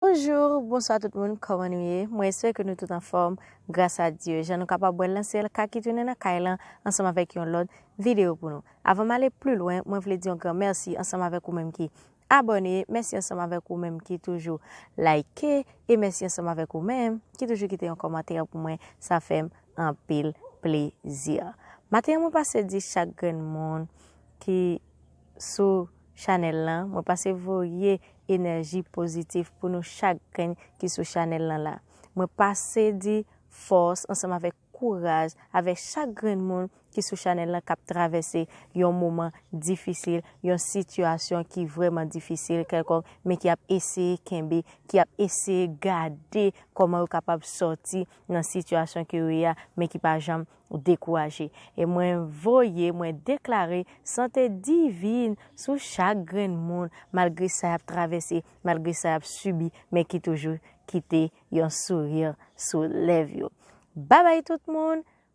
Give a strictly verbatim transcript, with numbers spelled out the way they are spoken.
Bonjou, bonswa tout moun, kòman nou ye? Mwen espere ke nou tout anfòm, gras a Dye. Jan nou kapab wè l nan syèl, Kaki tounen nan kay lan ansanm avèk yon lòt videyo pou nou. Avan m ale pli lwen, mwen vle di yon gran mèsi ansanm avèk ou menm ki abòne, mèsi ansanm avèk ou menm ki toujou like, e mèsi ansanm avèk ou menm ki toujou kite yon kòmantè pou mwen, sa fè m anpil plezi. Maten an mwen pase di chak grenn moun ki sou chanèl lan, mwen pase voye enèji pozitif pou nou chak grenn ki sou chanèl lan la. Mwen pase di fòs ansanm avèk kouraj avèk chak grenn moun ki sou chanèl lan k ap travèse yon moman difisil, yon sitiyasyon ki vrèman difisil kèlkòk, men ki ap eseye kenbe, ki ap eseye gade kòman yo kapab sòti nan sitiyasyon ke yo ye a, men ki pa janm dekouraje. E mwen voye, mwen deklare sante divin sou chak grenn moun, malgre sa y ap travèse, malgre sa y ap sibi, men ki toujou kite yon souri sou lèv yo. Babay tout moun,